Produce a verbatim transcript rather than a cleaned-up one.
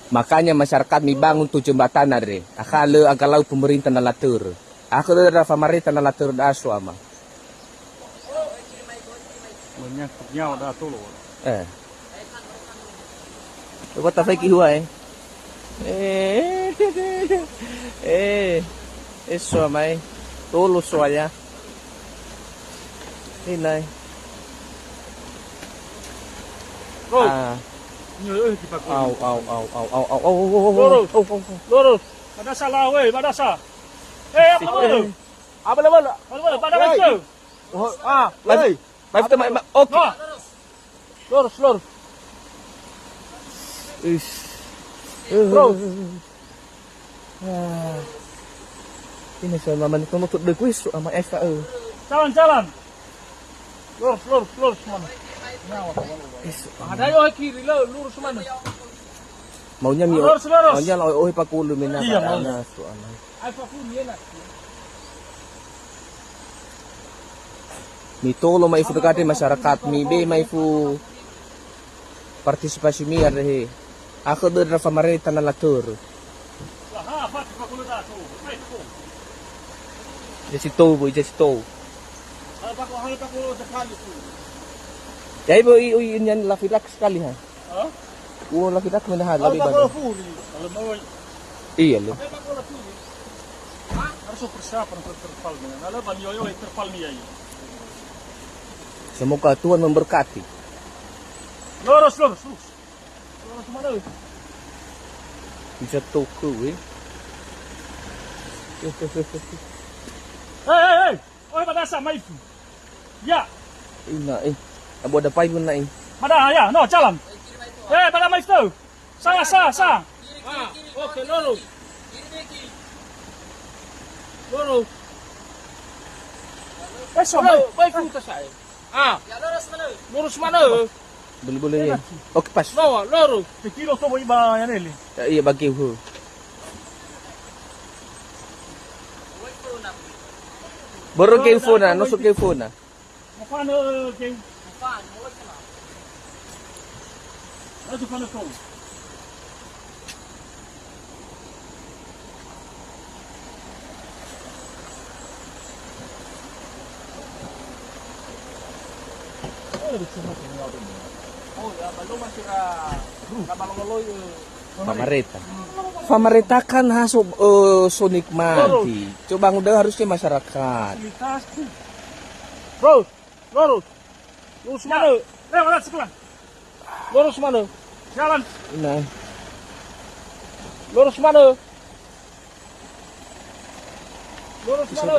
Makanya masyarakat mibangun tu jembatan, andre. Akha lö agalau pemerintah na latörö. Akha lö ra famareta na latörö da'a so ama. Menyangkut nyawa da'a tolo. Eh. Coba tafaiki hua, eh. Eh. Eh. Eh, so ama, eh. Tolo so ama. Ini, eh. Bro. Ah. Ini, eh, kita Au, au, au, au, au, au, au, au, au, Lurus. Au, au, au. Lurus. Pada salah, weh, pada sa. Eh, apa Eh. Apa nama? Apa nama? Pada Woi. Itu. Oh, ah, Live, woi. Live teman, ma-, oke. Nah. Lurus, lurus. Ish. Bro. Ah. Ini saya mama ni kamu tuh deguis ama Eva, eh. Jalan, jalan. Lurus, lurus, lurus mana? Ish. Ada yo kiri lo, lurus mana? Maunya mi-, Lurus, lurus. Maunya la ohe pakulu mina Iya, mau. Ana so ama. Mitolo ma'ifu dekade masyarakat, mibe ma'ifu partisipasi mia rehe. Akha dödra famareta na latörö. Jadi sitou, Bu, jadi sitou. Jadi, Bu, i, i, ini lafilak sekali, ha? Hah? Oh, laki-laki mana ha, lebih Kalau banyak. Kalau furi, kalau mau. Iya, loh. Kalau furi. Harus persiapan untuk terpal ni. Kalau banyak yo terpal ni ya. Semoga Tuhan memberkati. Lurus, lurus, lurus. Lurus mana? Bisa toko, eh. Hei, hei, hei. Oh, pada sa mai. Ya. Ina, eh. Abu ada payu na, eh. Pada ya, no, jalan. Eh, pada mai tu. Sa, sa, sa. Ah, oke, lurus. Lurus. Eh, so, Lurus, mai. Baik, kita saya. Ah. Lurus mana? Boleh, boleh, ya. Oke, pas. No, lurus. Sekilo to, Iba, ya, Neli. Ya, iya, bagi, hu. Börö ke phone na, no so ke phone na. Mofanö, eh, geu. Mofanö, mofanö. Ayo fanö tou. Oh, ya, belum masih ra-, ra balong-balong, eh. Famareta. Famareta kan ha so, eh, so nikmati. Coba ngundang harusnya masyarakat. Fasilitas. Bro, lurus. Lurus mana? Lewat sebelah. Lurus mana? Jalan. Nah. Lurus mana? Lurus mana?